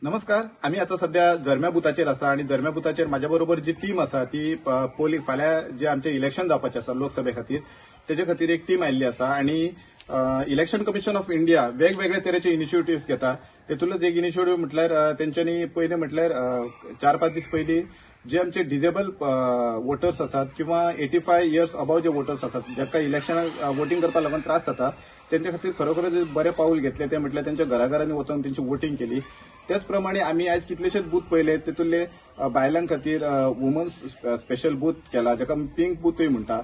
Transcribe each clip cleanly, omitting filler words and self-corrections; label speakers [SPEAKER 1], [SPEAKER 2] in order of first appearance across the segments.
[SPEAKER 1] नमस्कार, आमी आतां सध्या जरम्या बुथाचेर आसा आनी जरम्या बुथाचेर म्हाज्या बरोबर जी टीम आसा ती पोलिंग फाल्यां जे आमचें इलेक्शन जावपाचें आसा लोकसभे खातीर तेजे खातीर एक टीम आयिल्ली आसा आनी इलेक्शन कमिशन ऑफ इंडिया वेगवेगळे तरेचे इनिशिएटिव्स घेता. तेतूंतलोच एक इनिशिएटीव म्हटल्यार तेंच्यांनी पयलें म्हटल्यार 4-5 दीस पयलीं जे आमचे डिजेबल वोटर्स आसात किंवा 85 इयर्स अबाव जे वोटर्स आसात जांकां इलेक्शनाक वोटींग करपाक लागून त्रास जाता तेंच्या खातीर खरोखरच बरें पावल घेतलें तें म्हटल्यार तेंच्या घराघरांनी वचून तेंची वोटींग केली. त्याच प्रमाणे आमी आयज कितलेशेच बूथ पळयले तेतूंतले बायलां खातीर वुमन्स स्पेशल बूथ केला जाका पिंक बूथूय म्हणटा,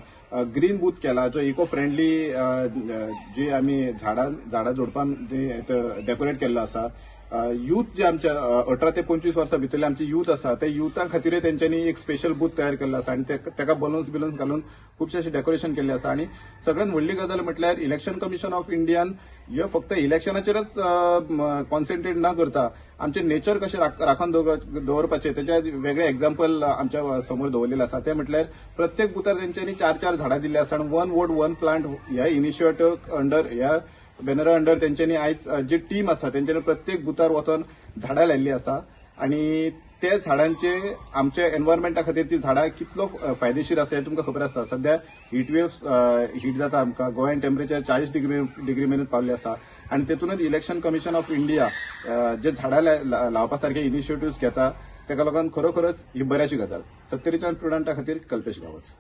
[SPEAKER 1] ग्रीन बूथ केला जो इको फ्रेंडली जी आमी झाडां झोडपान जी डेकोरेट केल्लो आसा. यूथ जे आमच्या 18 ते 25 वर्सां भितरले आमचे यूथ आसा त्या युथा खातीरूय तेंच्यांनी एक स्पेशल बूथ तयार केल्लो आसा आनी ताका बलून्स बिलून्स घालून खुबशे अशें डेकोरेशन केल्लें आसा. आनी सगळ्यात व्हडली गजाल म्हटल्यार इलेक्शन कमिशन ऑफ इंडियान हे फक्त इलेक्शनाचेरच कॉन्सन्ट्रेट न करता आमचें नेचर कशें राखून दवरपाचें तेच्या वेगळे एग्जाम्पल आमच्या समोर दवरलेलें आसा. तें म्हटल्यार प्रत्येक बुथार तेंच्यांनी 4-4 झाडां दिल्लीं आसा आनी वन वोट वन प्लांट ह्या इनिशिएटिव्ह अंडर ह्या बॅनरा अंडर तेंच्यांनी आयज जी टीम आसा तेंच्यांनी प्रत्येक बुथार वचोन झाडां लायिल्लीं आसा आनी ते झाडांचे आमच्या एनवायरमेंटा खातीर ती झाडां कितलो फायदेशीर आसा हें तुमकां खबर आसा. सध्या हीट वेव्स हीट जाता आमकां, गोंयान टेम्परेचर 40 डिग्री मेरेन पावल्लें आसा आनी तेतूनच इलेक्शन कमिशन ऑफ इंडिया जे झाडां लावपा सारके इनिशिएटिव्स घेता तेका लागून खरोखरच ही बऱ्याची गजाल. 47 स्टुडंटा खातीर कल्पेश गांवस.